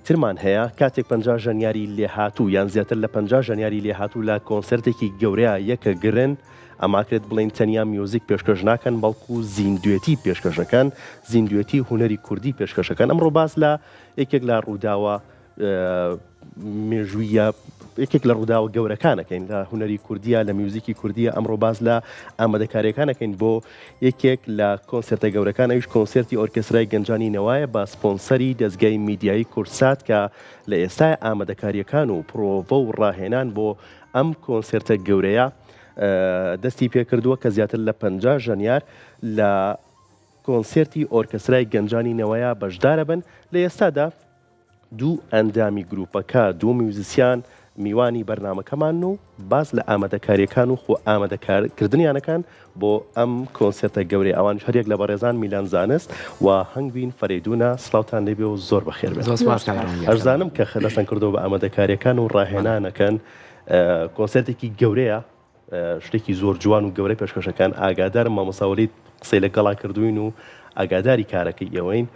ترمان هەیە، کاتێک 50 ژەنیاری لێهاتوو یان زیاتر لە 50 ژەنیاری لێهاتوو لە کۆنسێرتێکی گەورەیا یەکەگرن، ئەماکرێت بڵێین تەنیا میوزیک پێشکەش ناکەن بەڵکو زیندوێتی پێشکەشەکەن، زیندوێتی هونەری کوردی پێشکەشەکەن. ئەمڕۆ باس لە یەکێک لە ڕووداوە مێژوویە یەکێک لە ڕووداوە گەورەکانەکەین لە هونەری کوردیە لە میوزیکی کوردیە ئەمڕۆ باس لە ئامادەکاریەکانەکەین بۆ یەکێک لە کۆنسێرتە گەورەکان ئەویش کۆنسێرتی ئۆرکێسترای گەنجانی نەوایە بە سپۆنسەری دەزگای میدیایی کوردسات کە لە ئێستای ئامادەکاریەکان و پرۆڤە و ڕاهێنان بۆ ئەم کۆنسێرتە گەورەیە دەستی پێکردووە کە زیاتر لە 50 ژەنیار لە کۆنسێرتی ئۆرکێسترای گەنجانی نەوەیە بەشدارەبن لە ئێستادا دوو ئەندامی گروپەکە، دوو میوزیسیان میوانی بەرنامەکەمانن و باس لە ئامادەکارییەکان و خۆ ئامادەکردنیانەکان بۆ ئەم کۆنسێرتە گەورەیە. ئەوانیش هەریەک لە بەڕێزان میلان زانست و هەنگوین فەرەیدوونە. سڵاوتان لێبێ و زۆر بەخێر بێن. زۆر سپاس کاک ڕەنگی. ئەشزانم کە دەستتان کردووە بە ئامادەکارییەکان و ڕاهێنانەکەن. کۆنسێرتێکی گەورەیە. شتێکی زۆر جوان و گەورەی پێشکەشەکان ئاگادارم مامۆستا وەلید قسەی لەگەڵا کردوین و ئاگاداری کارەکەی ئێوەین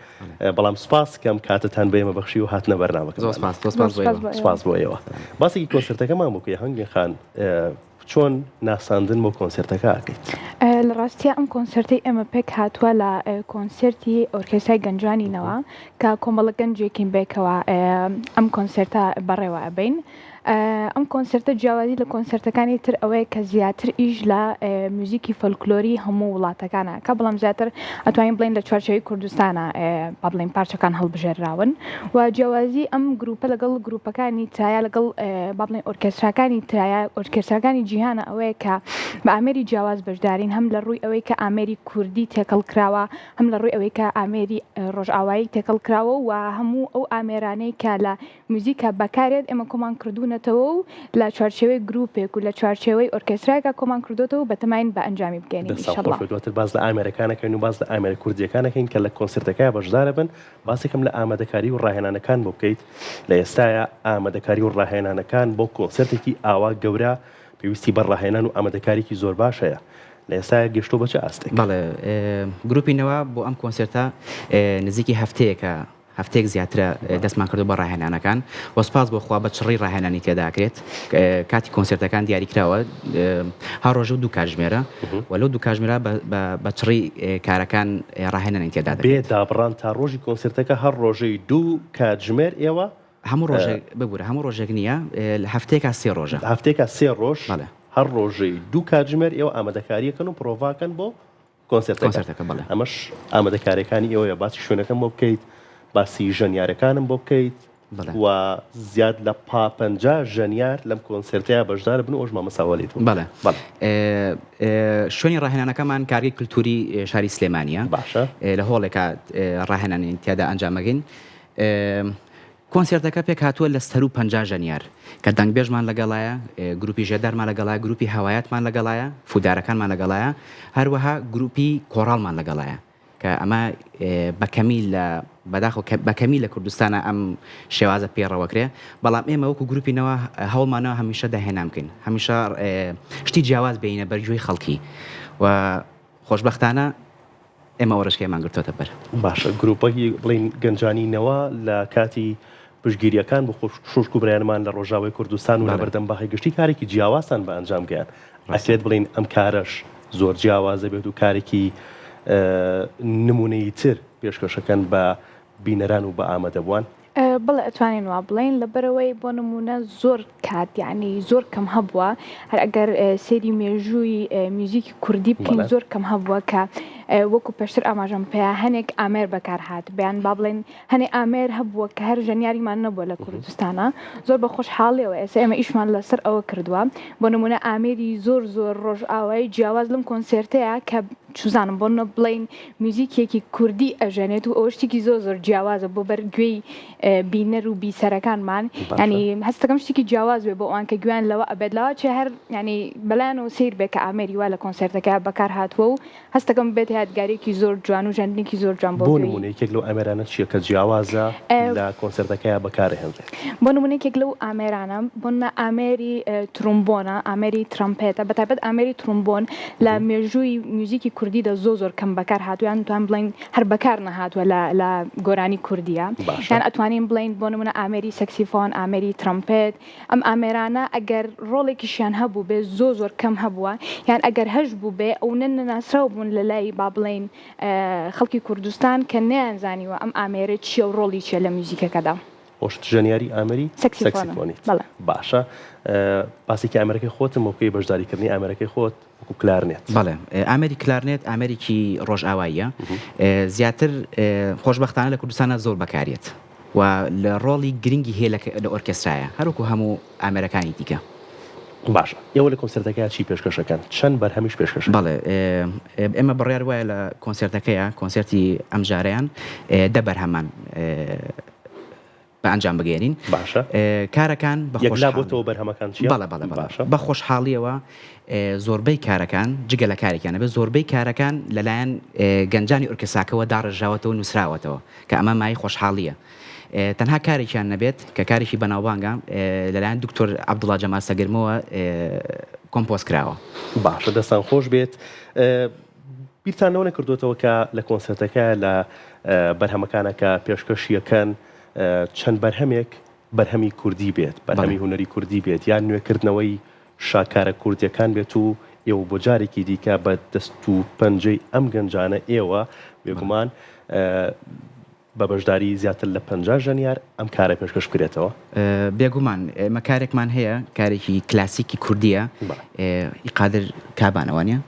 بەڵام سوپاس کەم کاتتان بە ئێمە بەخشی و هاتنە بەرنامەکە زۆر سپاس زۆر سپاس بۆ ئێوە. سپاس بۆ ئێوە باسێکی کۆنسرتەکەمان بۆ بکەی هەنگوین خان چۆن ناساندن بۆ کۆنسرتەکە ئەکەیت؟ لە ڕاستیا ئەم کۆنسێرتەی ئێمە پێک هاتووە لە کۆنسێرتی ئۆرکێسترای گەنجانی نەوا کە کۆمەڵە گەنجێکین بێکەوە ئەم کۆنسێرتە بەڕێوە ئەبەین. ئەم کۆنسێرتە جیاوازی لە کۆنسێرتەکانی تر ئەوەیە کە زیاتر ئیش لە میوزیکی فۆلکلۆری هەموو وڵاتەکانە کە بەڵام زیاتر ئەتوانین بڵێین لە چوارچێوەی کوردستانە با بڵێین پارچەکان هەڵبژێرراون و جیاوازی ئەم گروپە لەگەڵ گروپەکانی ترایا لەگەڵ با بڵێین ئۆرکێستراکانی ترایا ئۆرکێستراکانی جیهانە ئەوەیە کە بە ئامێری جیاواز بەشدارین هەم لە ڕووی ئەوەی کە ئامێری کوردی تێکەڵ کراوە هەم لە ڕووی ئەوەی کە ئامێری ڕۆژئاوایی تێکەڵ کراوە و هەموو ئەو ئامێرانەی کە لە میوزیکە بەکارێت ئێمە کۆمان کردوونەتەوە و لە چوارچێوەی گروپێک و لە چوارچێوەی ئۆرکێسترایەکا کۆمان کردۆتەوە و بەتەماین بە ئەنجامی بگەینین دەستان ئیشەڵا. خۆش بێت دواتر باس لە ئامێرەکان ئەکەین و باس لە ئامێرە کوردییەکان ئەکەین کە لە کۆنسێرتەکەیا بەشدارەبن باسێکم لە ئامادەکاری و ڕاهێنانەکان بۆ بکەیت لە ئێستایا ئامادەکاری و ڕاهێنانەکان بۆ کۆنسێرتێکی ئاوا گەورە پێویستی بە ڕاهێنان و ئامادەکاریی زۆر باش هەیە لە ئێستایا گەشتووە بە چ ئاستێک؟ بەڵێ گروپی نەوا بۆ ئەم کۆنسێرتە نزیکی هەفتەیەکە هەفتەیەک زیاترە دەستمان کردووە بە ڕاهێنانەکان و سوپاس بۆ خوا بە چڕی ڕاهێنانی تێدا ئەکرێت کاتی کۆنسێرتەکان دیاریکراوە هەر ڕۆژە و دوو کاتژمێرە و لەو دوو کاتژمێرە بە چڕی کارەکان ڕاهێنانی تێدا دەکرێت. بێ دابڕان تا ڕۆژی کۆنسێرتەکە هەر ڕۆژەی دوو کاتژمێر ئێوە هەموو ڕۆژێک ببورە هەموو ڕۆژێک نییە لە هەفتەیەکا سێ ڕۆژە. هەفتەیەکا سێ ڕۆژ بەڵێ. هەر ڕۆژەی دوو کاتژمێر ئێوە ئامادەکارییەکەن و پرۆڤاکەن بۆ کۆنسێرتەکە کۆنسێرتەکە بەڵێ. ئەمەش ئامادەکاریەکانی ئێوەیە باسی شوێنەکەم بۆ بکەیت باسی ژەنیارەکانم بۆ بکەیت بەڵێ. و زیاد لە پا 50 ژەنیار لەم کۆنسێرتەیا بەشدار بن و ئەوش مامۆستا وەلید بوو بەڵێ بەڵێ. شوێنی ڕاهێنانەکەمان کارگەی کلتوری شاری سلێمانیە باشە. لە هۆڵێکا ڕاهێنانی تیادا ئەنجام ئەگەین. کۆنسێرتەکە پێکهاتووە لە سەروو 50 ژەنیار کە دەنگبێژمان لەگەڵایە، گروپی ژێدارمان لەگەڵایە، گروپی هەوایاتمان لەگەڵایە، فودارەکانمان لەگەڵایە، هەروەها گروپی کۆڕاڵمان لەگەڵایە کە ئەمە بە کەمی لە بەداخەوە کە بە کەمی لە کوردستانە ئەم شێوازە پەیڕەوەکرێ، بەڵام ئێمە وەکو گروپی نەوا هەوڵمانەوە هەمیشە داهێنان بکەین، هەمیشە شتی جیاواز بێنینە بەر گوێی خەڵکی و خۆشبەختانە ئێمە ئەو ڕێچکەیەمان گرتۆتە بەر. باشە گروپەکی بڵێین گەنجانی نەوە لە کاتی پشتگیریەکان بۆ خوشک و برایانمان لە ڕۆژاوای کوردستان و لەبەردەم باخی گشتی کارێکی جیاوازتان بە ئەنجام گەیاند ئەکرێت بڵێین ئەم کارەش زۆر جیاوازە بێت و کارێکی نمونەیی تر پێشکەشەکەن بە بینەران و بە ئامادەبووان؟ بەڵێ ئەتوانین وا بڵێین لەبەرئەوەی بۆ نموونە زۆر کات یانی زۆر کەم هەبووە هەر ئەگەر سەیری مێژووی میوزیکی کوردی بکەین زۆر کەم هەبووە کە وەکو پێشتر ئاماژەم پێیا هەنێک ئامێر بەکار هات بیان با بڵێن هەنێ ئامێر هەبووە کە هەر ژەنیاریمان نەبووە لە کوردستانە زۆر بە خۆشحاڵیەوە ئێستا ئێمە ئیشمان لەسەر ئەوە کردووە بۆ نموونە ئامێری زۆر زۆر ڕۆژئاوایی جیاواز لەم کۆنسێرتەیە کە چوزانم بۆ نە بڵێین میوزیکێکی کوردی ئەژەنێت و ئەوە شتێکی زۆر زۆر جیاوازە بۆ بەر گوێی بینەر و بیسەرەکانمان ینی هەستەکەم شتێکی جیاواز بێ بۆ ئەوان کە گوێیان لەوە ئەبێت لەوە چێ هەر ینی بەلایانەوە سەیر بێ کە ئامێری وا لە کۆنسێرتەکە بەکار هاتووە و هەستەکەم بێت یادگاریەکی زۆر جوان و ژەندنێکی زۆر جوان بۆ بۆ نموونە یەکێک لەو ئامێرانە چییە کە جیاوازە لە کۆنسێرتەکەیا بەکارئەهێنرێت؟ بۆ نموونە یەکێک لەو ئامێرانە بۆ نموونە ئامێری ترومبۆنە، ئامێری ترەمپێتە، بەتایبەت ئامێری ترومبۆن لە مێژووی میوزیکی کوردیدا زۆر زۆر کەم بەکار هاتووە یان توان بڵێین هەر بەکار نەهاتووە لە لە گۆرانی کوردییە باشە. یان ئەتوانین. بڵێین بۆ نمونە ئامێری سەکسیفۆن، ئامێری ترەمپێت، ئەم ئامێرانە ئەگەر ڕۆڵێکیشیان هەبووبێ زۆر زۆر کەم هەبووە یان ئەگەر هەشبووبێ ئەونە نەناسراو بوون لە لای با بڵێین خەڵکی کوردستان کە نەیانزانیوە ئەم ئامێرە چییە و ڕۆڵی چییە لە میوزیکەکەدا. خۆشت ژەنیاری ئامێری سەکسیفۆنیت. بەڵێ. باشە باسێکی ئامێرەکەی خۆتم بۆ بکەی بەشداریکردنی ئامێرەکەی خۆت وەکو کلارنێت. بەڵێ ئامێری کلارنێت ئامێرێکی ڕۆژئاواییە زیاتر خۆشبەختانە لە کوردستانا زۆر بەکاریەت و لە ڕۆڵی گرنگی هەیە لە ئۆرکێسترایە هەروەکو هەموو ئامێرەکانی دیکە. باشە ئێوە لە کۆنسێرتەکەیا چی پێشکەش ئەکەن؟ چەند بەرهەمیش پێشکەش ئەکەن؟ بەڵێ ئێمە بڕیار وایە لە کۆنسێرتەکەیا کۆنسێرتی ئەمجارەیان دە بەرهەمان بە ئەنجام بگەیەنین. باشە. کارەکان بە یەکلا بۆتەوە بەرهەمەکان چییە؟ بەڵێ بەڵێ بەڵێ. باشە. بە خۆشحاڵییەوە زۆربەی کارەکان جگە لە کارێکیان نەبێت زۆربەی کارەکان لەلایەن گەنجانی ئۆرکێستراکەوە داڕێژراوەتەوە و نووسراوەتەوە کە ئەمە مایەی خۆشحاڵییە. تەنها کارێکیان نەبێت کە کارێکی بەناوبانگە لەلایەن دکتۆر عەبدوڵا جەمال سەگرمەوە کۆمپۆز کراوە. باشە دەستان خۆش بێت. بیرتان لەوە نەکردۆتەوە کە لە کۆنسێرتەکە لە بەرهەمەکانە کە پێشکەشیەکەن چەند بەرهەمێک بەرهەمی کوردی بێت، بەرهەمی هونەری کوردی بێت یان نوێکردنەوەی شاکارە کوردیەکان بێت و ئێوە بۆ جارێکی دیکە بە دەست و پەنجەی ئەم گەنجانە ئێوە بێگومان بە بەشداری زیاتر لە 50 ژەنیار ئەم کارە پێشکەش بکرێتەوە؟ بێگومان ئێمە کارێکمان هەیە کارێکی کلاسیکی کوردیە ئی قادر کابانە وانە؟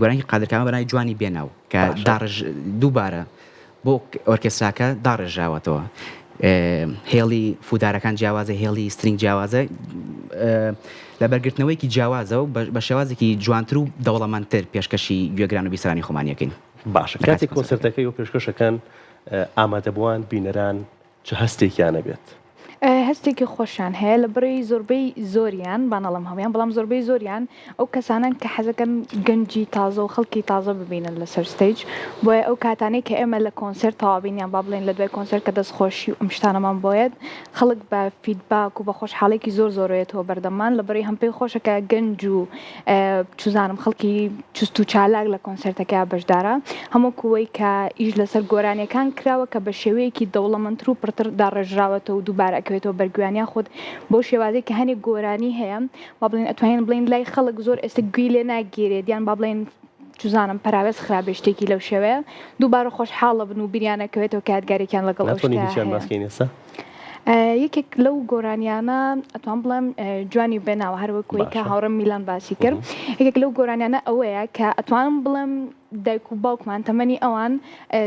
گۆرانی قادر کابان بەناوی جوانی بێناو کە داڕژ دووبارە بۆ ئۆرکێستراکە داڕێژراوەتەوە هێڵی فودارەکان جیاوازە هێڵی string جیاوازە لەبەرگرتنەوەیکی جیاوازە و بە شێوازێکی جوانتر و دەوڵەمەندتر پێشکەشی گوێگران و بیسەرانی خۆمانیەکەین. باشە کاتێک کۆنسێرتەکە ئێوە پێشکەشەکەن ئامادەبووان بینەران چ هەستێکیان ئەبێت؟ هەستێکی خۆشیان هەیە لە بڕی زۆربەی زۆریان با نەڵێم هەموویان بەڵام زۆربەی زۆریان ئەو کەسانەن کە حەزەکەن گەنجی تازە و خەڵکی تازە ببینن لەسەر stage بۆیە ئەو کاتانەی کە ئێمە لە کۆنسێرت تەواوبین یان با بڵێین لە دوای کۆنسێرت کە دەستخۆشی و ئەم شتانەمان بۆیەت خەڵک بە feedback و بە خۆشحاڵێکی زۆر زۆرەوەیەتەوە بەردەممان لە بڕی هەم پێی خۆشە کە گەنج و چوزانم خەڵکی چوست و چالاک لە کۆنسێرتەکەیا بەشدارە هەم وەکو وەی کە ئیش لەسەر گۆرانیەکان کراوە کە بە شێوەیەکی دەوڵەمەندتر و پڕتر داڕێژراوەتەوە و دووبارە ئەکەوێتەوە بەر گوێیان یاخود بەو شێوازەی کە هەنێک گۆرانی هەیە با بڵێین ئەتوانین بڵێین لای خەڵک زۆر ئێستا گوێی لێ ناگیرێت یان با بڵێین چوزانم پەراوێز خرابێ شتێکی لەو شێوەیە دووبارە خۆشحاڵە بن و بیریان ئەکەوێتەوە کە یادگارێکیان لەگەڵ ئەو ناتوانین شتە هیچیان هەیە. باس کەین ئێستا؟ یەکێک لەو گۆرانیانە ئەتوان بڵێم جوانی بێناوە هەر وەک وەی کە باشە. هاوڕێم میلان باسی کرد یەکێک لەو گۆرانیانە ئەوەیە کە ئەتوانم بڵێم دایک و باوکمان تەمەنی ئەوان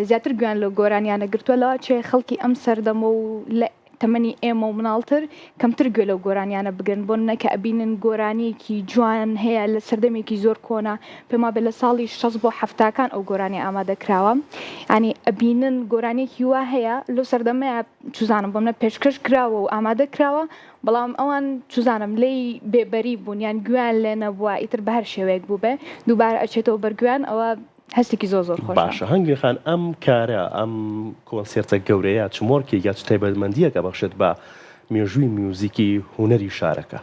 زیاتر گوێیان لەو گۆرانیانە گرتووە لەوە چێ خەڵکی ئەم سەردەمە و لە تەمەنی ئێمە و مناڵتر کەمتر گوێ لەو گۆرانیانە بگرن بۆ نمونە کە ئەبینن گۆرانیەکی جوان هەیە لە سەردەمێکی زۆر کۆنە پێم وابێ لە ساڵی شەست بۆ حەفتاکان ئەو گۆرانیە ئامادە کراوە یانی ئەبینن گۆرانیەکی وا هەیە لەو سەردەمەیە چوزانم بۆ منە پێشکەش کراوە و ئامادە کراوە بەڵام ئەوان چوزانم لێی بێبەری بوون یان گوێیان لێ نەبووە ئیتر بە هەر شێوەیەک بووبێ دووبارە ئەچێتەوە بەر گوێیان ئەوە هەستێکی زۆر زۆر خۆشە. باشە هەنگوین خان ئەم کارە ئەم کۆنسێرتە گەورەیە چ مۆرکێک یا چ تایبەتمەندییەک ئەبەخشێت بە مێژووی میوزیکی هونەری شارەکە؟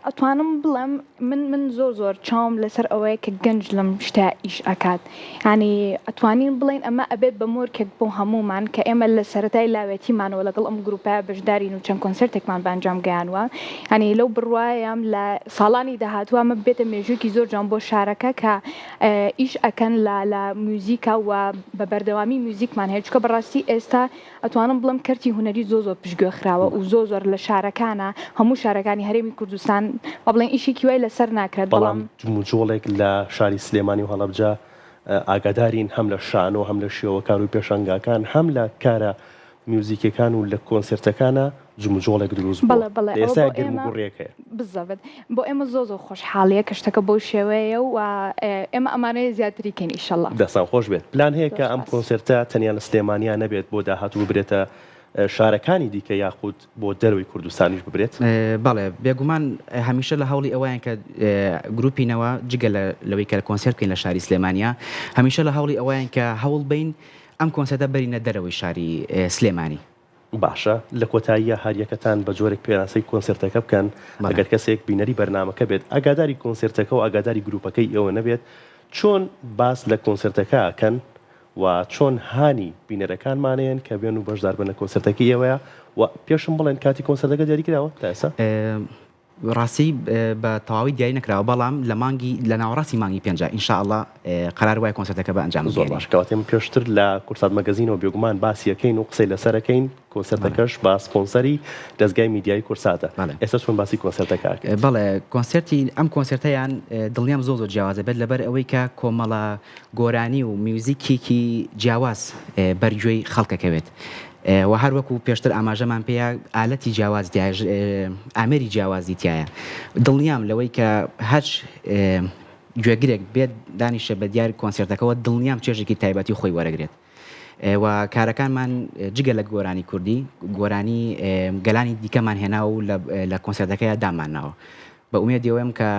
ئەتوانم بڵێم من من زۆر زۆر چاوم لەسەر ئەوەیە کە گەنج لەم شتە ئیش ئەکات یانی ئەتوانین بڵێین ئەمە ئەبێت بە مۆرکێک بۆ هەموومان کە ئێمە لە سەرەتای لاوێتیمانەوە لەگەڵ ئەم گروپە بەشدارین و چەند کۆنسێرتێکمان بە ئەنجام گەیانوە یانی لەو بڕوایەم لە ساڵانی داهاتوو ئەمە ببێتە مێژوویەکی زۆر جوان بۆ شارەکە کە ئیش ئەکەن لە لە میوزیکا و بە بەردەوامی میوزیکمان هەیە چونکە بەڕاستی ئێستا ئەتوانم بڵێم کەرتی هونەری زۆر زۆر پشتگوێ خراوە و زۆر زۆر لە شارەکانە هەموو شارەکانی هەرێمی کوردستان با بڵێن ئیشێکی وای لەسەر ناکرێت بەڵام بەڵام جموجۆڵێک لە شاری سلێمانی و هەڵەبجە ئاگادارین هەم لە شانۆ هەم لە شێوەکار و پێشانگاکان هەم لە کارە میوزیکیەکان و لە کۆنسێرتەکانا جموجۆڵێک دروست بووە بەڵێ بەڵێ لە ئەوە ئێستا بۆ گەرم و ئێمە گوڕیەک هەیە. بزەبت بۆ ئێمە زۆر زۆر خۆشحاڵیە کە شتەکە بەو شێوەیە و ئێمە ئەمانەوێ زیاتری کەین ئیشەڵا. دەستان خۆش بێت. پلان هەیە زۆر کە ئەم سوپاس. کۆنسێرتە تەنیا لە سلێمانیا نەبێت بۆ داهاتوو ببرێتە شارەکانی دیکە یاخود بۆ دەرەوەی کوردستانیش ببرێت؟ بەڵێ بێگومان هەمیشە لە هەوڵی ئەوەیان کە گروپی نەوە جگە لە لەوەی کە کۆنسێرت بکەین لە شاری سلێمانیا هەمیشە لە هەوڵی ئەوەیان کە هەوڵ بەین ئەم کۆنسێرتە بەرینە دەرەوەی شاری سلێمانی. باشە لە کۆتاییا هەریەکەتان بە جۆرێک پێناسەی کۆنسێرتەکە بکەن بەڵێ. ئەگەر کەسێک بینەری بەرنامەکە بێت ئاگاداری کۆنسێرتەکە و ئاگاداری گروپەکەی ئێوە نەبێت چۆن باس لە کۆنسێرتەکە ئەکەن؟ و چۆن هانی بینەرەکانمانەیەن کە بێن و بەشدار بن لە کۆنسێرتەکەی ئێوەیا و پێشم بڵێن کاتی کۆنسێرتەکە دیاری کراوە تا ئێستا؟ ڕاستی بە تەواوی دیاری نەکراوە بەڵام لە مانگی لە ناوەڕاستی مانگی پێنجا ان شاء اللە قەرار وایە کۆنسێرتەکە بە ئەنجام زۆر بگەیەنین. باش کەواتە ئێمە پێشتر لە کوردسات مەگەزینەوە بێگومان باسی ئەکەین و قسەی لەسەر ئەکەین کۆنسێرتەکەش بە سپۆنسەری دەزگای میدیایی کوردساتە بەڵێ. ئێستا چۆن باسی کۆنسێرتەکە ئەکەیت؟ بەڵێ کۆنسێرتی ئەم کۆنسێرتەیان دڵنیام زۆر زۆر جیاواز ئەبێت لەبەر ئەوەی کە کۆمەڵە گۆرانی و میوزیکێکی جیاواز بەر گوێی خەڵک ئەکەوێت و هەر وەکو پێشتر ئاماژەمان پێیا ئالەتی جیاواز تیایە ئامێری جیاوازی تیایە دڵنیام لەوەی کە هەر گوێگرێک بێت دانیشە بە دیار کۆنسێرتەکەوە دڵنیام چێژێکی تایبەتی خۆی وەرەگرێت و کارەکانمان جگە لە گۆرانی کوردی گۆرانی گەلانی دیکەمان هێنا و لە کۆنسێرتەکەیا دامانناوە بە ئومێدی ئەوەم کە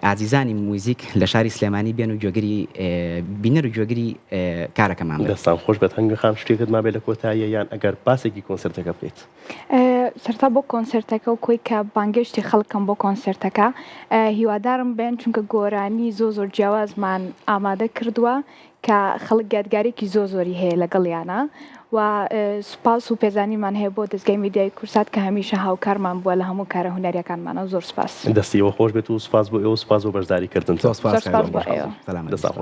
ئازیزانی موزیک لە شاری سلێمانی بێن و گوێگری بینەر و گوێگری کارەکەمان بن. دەستان خۆش بێت هەنگوین خان شتێکت مابێت لە کۆتاییە یان ئەگەر باسێکی کۆنسێرتەکە بکەیت؟ سەرەتا بۆ کۆنسێرتەکە و کۆی کە بانگێشتی خەڵکم بۆ کۆنسێرتەکە هیوادارم بێن چونکە گۆرانی زۆر زۆر جیاوازمان ئامادە کردووە کە خەڵک یادگارێکی زۆر زۆری هەیە لەگەڵیانا و سوپاس و پێزانینمان هەیە بۆ دەزگای میدیایی کوردسات کە هەمیشە هاوکارمان بووە لە هەموو کارە هونەریەکانمانا زۆر سوپاس. دەستی ئێوە خۆش بێت و سوپاس بۆ ئێوە و سوپاس بۆ بەشداری کردنتان. زۆر سوپاس زۆر سوپاس بۆ ئێوە. سەلامەت دەستان خۆش.